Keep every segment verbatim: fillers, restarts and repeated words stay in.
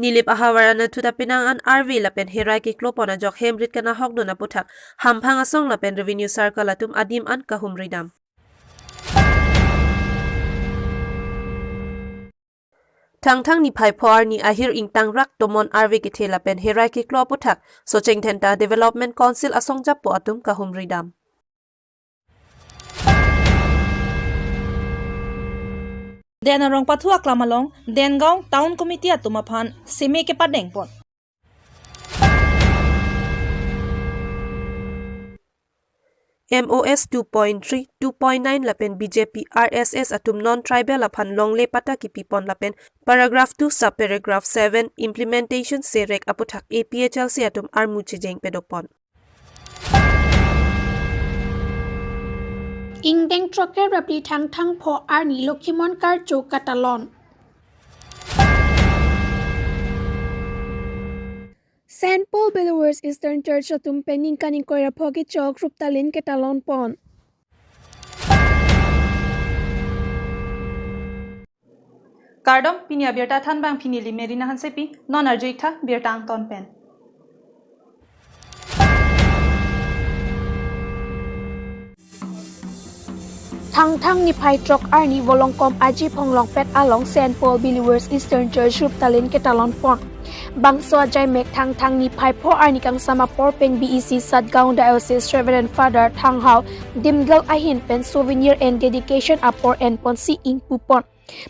Nilip ahavar anatthu ta penang an arve lapen herai keklopon ajok hemrit kanahokdun aputhak hamphang asong lapen revenue circle atum adim an kahumridam. Thangthang niphai pho arni ahir ingtangrak tomon arve kethe lapen herai keklo aputhak Socheng Dhenta Development Council asong japo atum kahumridam. Den arong pathu aklam along Dengaon Town Committee atum aphan seme kepadengpon. M O S two point three, two point nine lapen B J P R S S atum non-tribal aphan longle patta kipipon lapen paragraph two subparagraph seven implementation serek aputhak A P H L C atum armu chejeng pedopon. Ingdeng throk kre ra phli Thangthang pho arni Lokhimon Karcho katalon. Saint Paul Believers Eastern Church atum pen ningkan ingkoi ra pho kechok ruptalin ketalonpon. Kardom, pini abirta thanbang pini neli Merina Hansepi, non arju-ik tha birta angton pen. Thangthang niphai throk arni Volongkom Aji Phonglongpet along Saint Paul Believers Eastern Church ruptalin ketalonpon. Bangso ajaimek Thangthang niphai pho arni kangsam apor pen B E C Satgaon Diocese Reverend Father Thanghao Dimgel ahin pen souvenir and dedication apor enponsi ingpupon.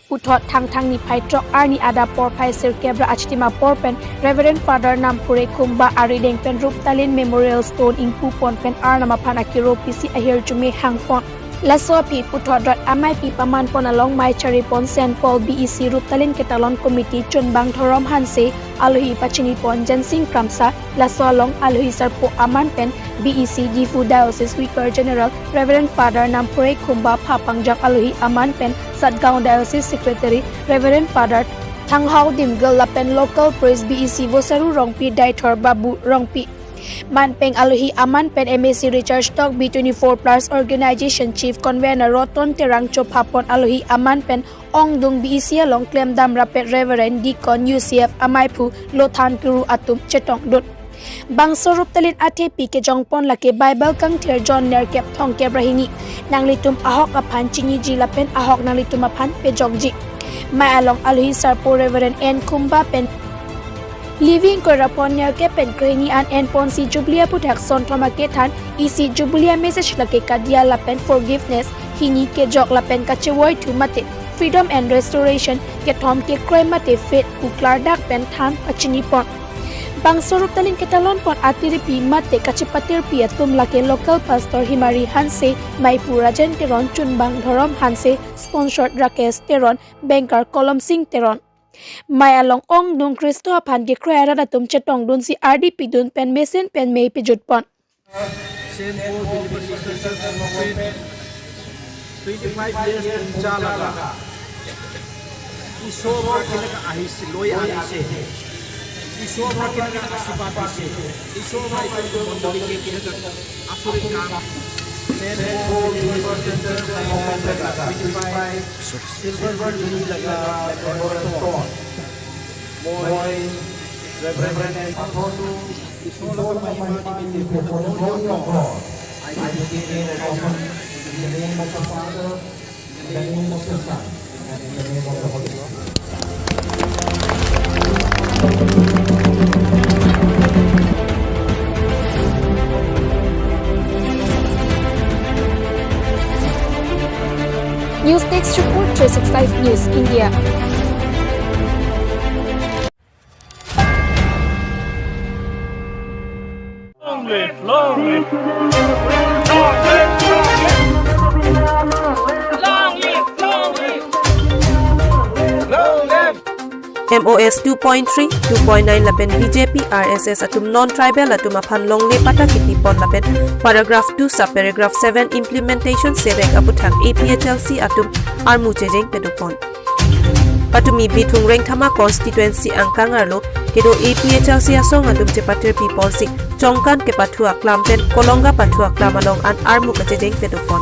Puthot Thangthang niphai throk arni adap porphai sirkep ra achitim apor pen Reverend Father Namphure Khumba arideng pen ruptalin Memorial Stone ingpupon pen Arnam aphan akiro pisi ahirjume hangpon. Laso aphi puthot rat ameipi pamanpon along mei charipon Saint Paul B E C ruptalin ketalon committee Chunbang Dhorom Hanse, alohi pachinipon Jensing Kramsa, laso along alohi sarpo aman pen B E C Diphu Diocese Vicar General Reverend Father Namphure Khumba, phapangjak alohi aman pen Satgaon Diocese Secretary Reverend Father Thanghao Dimgel lapen local priest B E C Vosaru Rongpi, Daithor Babu Rongpi. Manpeng alohi aman pen M A C Richard Tokbi, twenty-four plus organization chief convener Roton Terang chophapon alohi aman pen ongdung B E C along klemdam rapet Reverend Deacon U C F ameiphu Lothan Kuru atum chetongdun. Bangso ruptalin athepi kejongpon lake Bible kangthir John nerkep thomkep ra hini, nanglitum ahok aphan chiniji lapen ahok nanglitum aphan pejokji. Mei along alohi sarpo Reverend N Khumba pen living koirapon nerkep pen krehini an enponsi Jubilee aputhak sonthom akethan isi Jubilee a message lake kadia lapen forgiveness, hini kejok lapen kachevoithu mate freedom and restoration, kethom kekroi mate faith pu klardak pen than pachinipon. Bangso ruptalin ketalonpon atiripi mate kachepatirpi atum lake local pastor Himari Hanse, meiphu Rajen Teron, Chunbang Dhorom Hanse, sponsor Rakesh Teron, banker Kolom Sing Teron. Mei along ongdung Khristo aphan kekroi arat atum chetongdunsi ardi pidun pen mesen pen mei pejutpon. Saint Paul Believers Eastern Church Development twenty-five years tum chala la. Isor aphan kena ka ahis loi ahise. Isor aphan kena ka asirbat ahise. Isor aphan itu mondoli ke kena ka asuri kam. Saint Paul Believers Eastern Church Development twenty-five Silver Jubilee laga memorial stone. Moi Reverend Athonu, Isor lapen mahima nimite photo long long. I dedicate the offering in the name of the Father, in the name of the Son, and in the name of the Holy Spirit. News Desk Report, three six five News India. Long live, long live. Long live, long live. Long live, long live. Long live. M O S two point three, two point nine lapen B J P R S S atum non-tribal atum aphan longle patta kipipon lapen paragraph two subparagraph seven implementation serek aputhak A P H L C atum armu chejeng pedopon. Patumi Bithung Rengthama constituency angkang arlo kedo A P H L C asong atum chepatirpiponsi Chongkan kepathu aklam pen Kolonga pathu aklam along an armu kachejeng pedopon.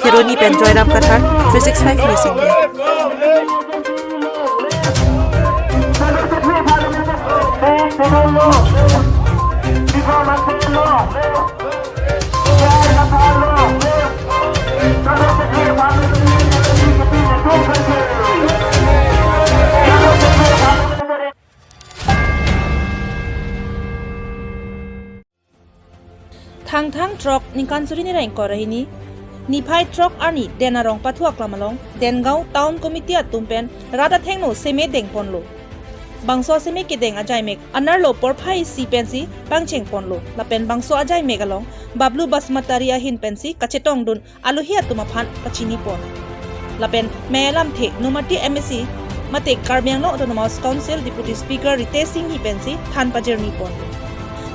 Kheroni pen Joyram Kathar, three six five News India. Thangthang throk ningkan suri ni ra ingkoi ra hini, niphai throk arni Den Arong pathu aklam along Dengaon Town Committee atum pen rat athengno seme dengponlo. Bangso seme kedeng ajaimek anerlo porphai isi pensi pangchengponlo. Lapen bangso ajaimek along Bablu Basmatari ahin pensi kachetongdun aluhi atum aphan pachinipon. Lapen me lamthe Nomati M A C mate Karbi Anglong Autonomous Council Deputy Speaker Ritesh Enghi pensi than pajirnipon.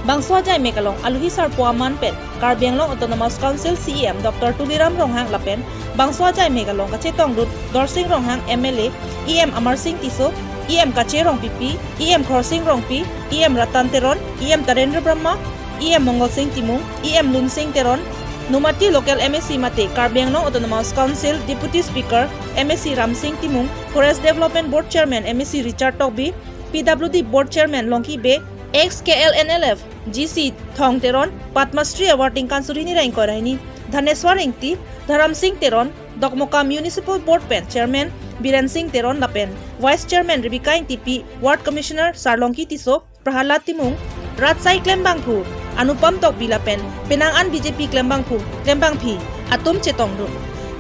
Bangso ajaimek along aluhi sarpo aman pen Karbi Anglong Autonomous Council C E M Doctor Tuliram Ronghang lapen bangso ajaimek along kachetongdun Dorsing Ronghang M L A, E M Amarsing Tisso, E M Kache Rongpipi, E M Khorsing Rongpi, E M Ratan Teron, E M Tarendra Brahma, E M Mongolsing Timung, E M Lunsing Teron, Nomati Local M A C mate Karbi Anglong Autonomous Council Deputy Speaker M A C Ramsing Timung, Forest Development Board Chairman M A C Richard Tokbi, P W D Board Chairman Longki Bey, ex K L N L F G C Thong Teron, Padma Shri Award ningkan suri ni ra ingkoi ra hini Dhaneswar Ingti, Dharamsing Teron, Dokmoka Municipal Board pen Chairman Biren Sing Teron lapen Vice Chairman Rebecca Ingtipi, Ward Commissioner Sarlongki Tisso, Prahalad Timung, Rat Sai Klembangphu Anupam Tokbi lapen penang an B J P Klembangphu Klembangphi atum chetongdun.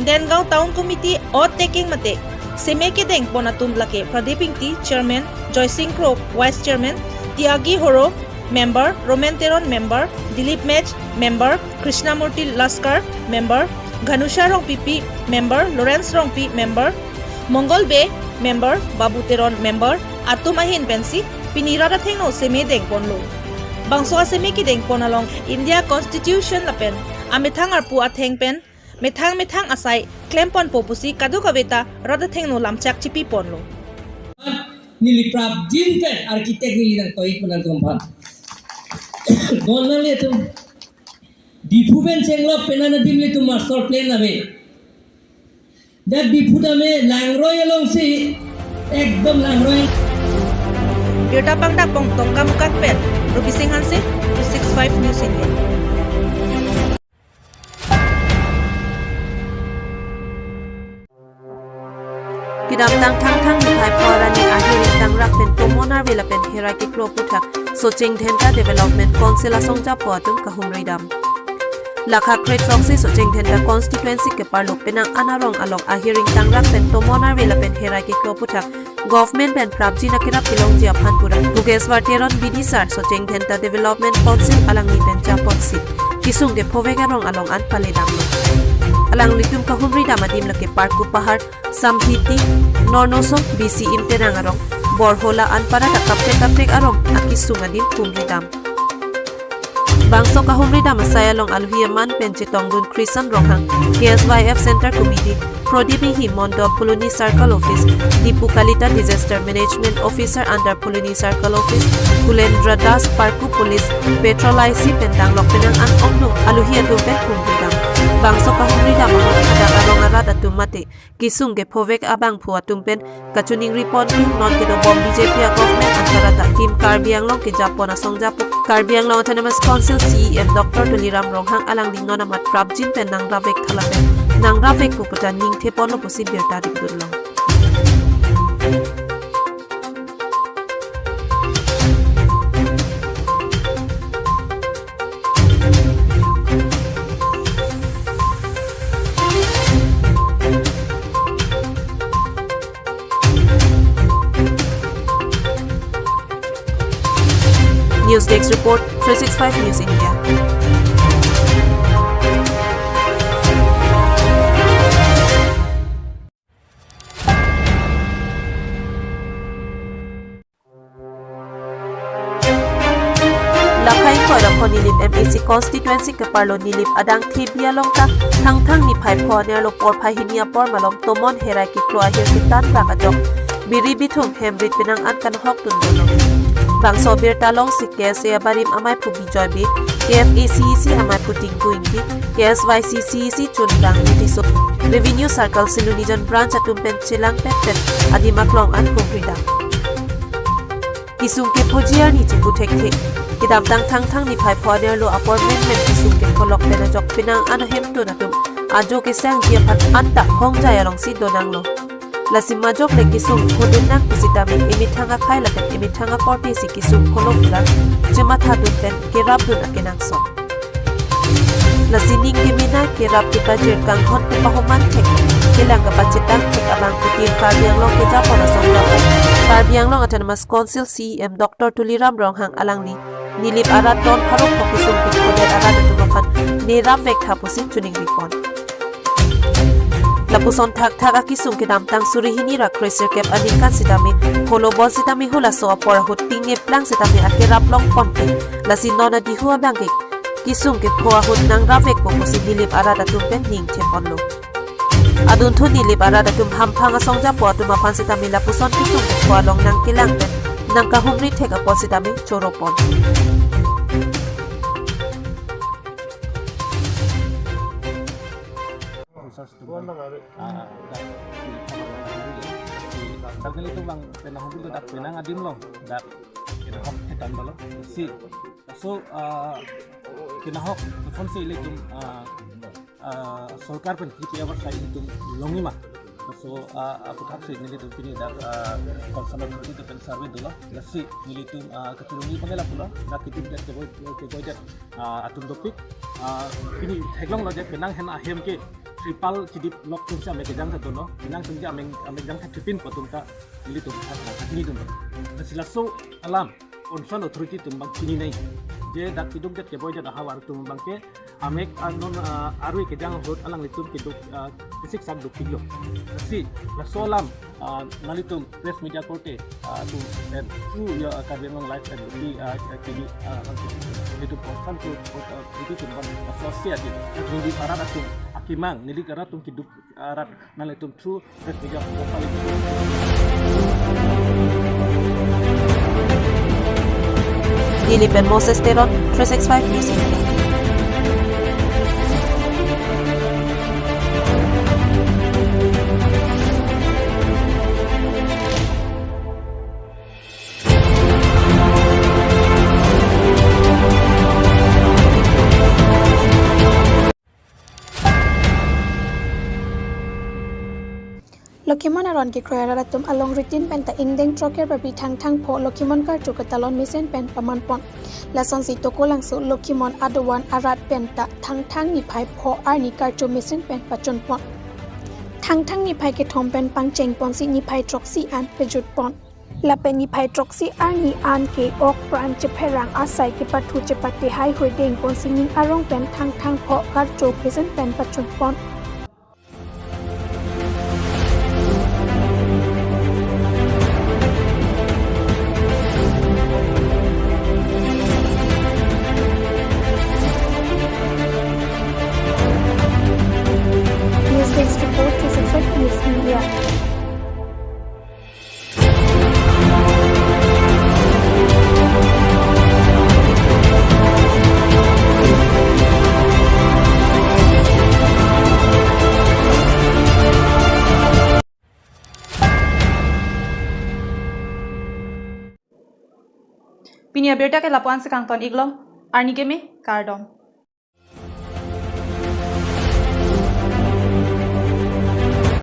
Dengaon Town Committee oath taking mate seme kedengpon atum lake Pradip Ingti, Chairman, Joysing Kro, Vice Chairman, Tiagi Horo, Member, Roman Teron, Member, Dilip Mech, Member, Krishnamurti Laskar, Member, Ghanusha Rongpipi, Member, Lawrence Rongpi, Member, Mongol Bey, Member, Babu Teron, Member atum ahin pensi pini rat athengno seme dengponlo. Bangso aseme kedengpon along India Constitution lapen amethang arpu atheng pen methang methang asai klemponpo pusi kadokave ta rat athengno lamchak chipiponlo. Neli prapjin pen architect neli nangtoi pen nangtumphan. Don nanglitum Diphu pen chenglok pen adim nelitum master plan ave. Dak Diphu tame langroi alongsi ekdom langroi. Birta pangdakpon Dongkamukam pen Ruby Singh Hanse, three six five News India. Kedamtang Thangthang niphai pharo arni ahir ingtangrak pen tomon arve lapen herai keklo aphuthak Socheng Dhenta Development Council asong japo atum kahumridam. Lakha kre throksi Socheng Dhenta constituency keparlo penang an arong along ahir ingtangrak pen tomon arve lapen herai keklo aphuthak government pen prapjin akerap kelongji aphan pura Bhogeshwar Teron bidisar Socheng Dhenta Development Council alangli pen japonsi kesung kephovek arong along an paledamlo. Alanglitum kahumridam adim lake Parku Pahar, Samthiti, Nornosong, B C Im Terang arong, Borhola anparta kaprek kaprek arong akesung adim humridam. Bangso kahumridam asai along aluhi aman pen chetongdun Krishan Ronghang, K S Y F Centre Committee, Prodip Himanta, Phuloni Circle Office, Dipu Kalita, Disaster Management Officer under Phuloni Circle Office, Kulendra Das, Parku Police, Patrol I C pen danglok penang an oknung aluhi atum pen humri dam. Bangso kahumri dam ahut hadak arong arat atum mate kesung kephovek abangphu atum pen kachiningri pon, non kedobom B J P a government asar ta Team Karbi Anglong kejapon asong japo Karbi Anglong Autonomous Council C E M Doctor Tuliram Ronghang alangli non amat prapjin pen nangrapvek tha lapen nangrapvek pu pu ta ningthepon lo pusi birta dikdunlo. News Desk Report, three six five News India. Lakhai Koirapho Nilip M A C constituency keparlo Nilip adang Thebi along ta Thangthang niphai pho anerlo porphai hini apor malom tomon herai kiklo ahir ketan rak ajok biri bithung hem rit penang an kanhok dun dolo. Bangso birta alongsi K S A abarim amaiphu Bijoy Bey, K F A C E C amaiphu Tinku Ingti, K S Y C C E C Chundang Tisso, Revenue Circle Silonijan Branch atum pen chelang pet pen adim aklong an humri dam. Kesung kephoji arni chipu thekthe. Kedamtang Thangthang niphai pho anerlo apor menmen kesung kepholok pen ajok penang an ahemtun atum ajo kesangji aphan anta hongjai alongsi donanglo. Lasi majok le kesung phodun nang pusitame emethang akhai lapen emethang akorte si kesung pholok pulang chematha dun pen kerap dun akenangsot. Lasi ning kemenei kerap kepajir kanghon kepahoman thek kelang kapachetang thek abang kutir Karbi Anglong kejapon asong japo Karbi Anglong Autonomous Council C E M Doctor Tuliram Ronghang alangli Nilip arat don pharo pho kesung kephodet arat atum aphan nerapvek tha pusi chiningri pon. Lapuson thakthak akesung kedamtang suri hini ra kre sirkep aningkan sitame holo bol sitame hula so apor ahut tingne plang sitame akerap long ponte. Lasi non adihu abang ke kesung kepho ahut nangrapvekpo pusi Nilip arat atum pen ningtheponlo. Adunthu Nilip arat atum hamphang asong japo atum aphan sitame lapuson kesung kepho along nangkelang pen nangkahumri thek apot sitame choro pon. Khusus tu bang. Ah, dak, dak nelitum bang penang humri dak penang adim long, dak kinahok ketan balo. Si, so, ah, kinahok, konsep ilitum, ah, ah, sorkar pen kipi abar sai ilitum longji ma. So, ah, aphuthak si nelitum pini dak, ah, concern authority atum pen survey dolo. Lasi nelitum, ah, kachirungji pangela pulo, dak keduk dak keboi, keboi dak ah, atum dopik, ah, pini theklonglo je penang hen ahem ke tripal chidip lok atum si amek kejang ta dolo, penang atum ke amek, amek jang ta tripin pu atum ta nelitum, ah, ah, nelitum. Lasi laso alam concern authority atum bang chininei. Je dak keduk dak keboi dak ahavar atum bang ke amek, ah, non, ah, arui kejang ahut alanglitum keduk, ah, kesik sak dopiklo. Lasi laso alam ah, nelitum press media korte, ah, atum, and through your, ah, Karbi Anglong Live and the, ah, ah, T V, ah, nelitum concern to, ah, T V atum bang, ah, sosial atum, ah, Nilip arat atum akemang, Nilip arat atum keduk arat, nelitum through press media profile. Nilip pen Moses Teron, three six five News India. Lokhimon aron kekroi arat atum along ritin penta ingdeng throkkep ra bri Thangthang pho Lokhimon karcho ketalon mesen pen paman pon. Lasonsi Tokolangso Lokhimon adovan arat penta Thangthang niphai pho arni karcho mesen pen pachun pon. Thangthang niphai kethom pen pangcheng ponsi niphai throksi an pejut pon. Lapen niphai throksi arni an ke ok pran chepherang asai kepathu chepate haihui deng ponsi ning arong pen Thangthang pho karcho mesen pen pachun pon. News Desk Report, three six five Pini abirta ke lapu-an si kangton iklo, arni keme, kardom.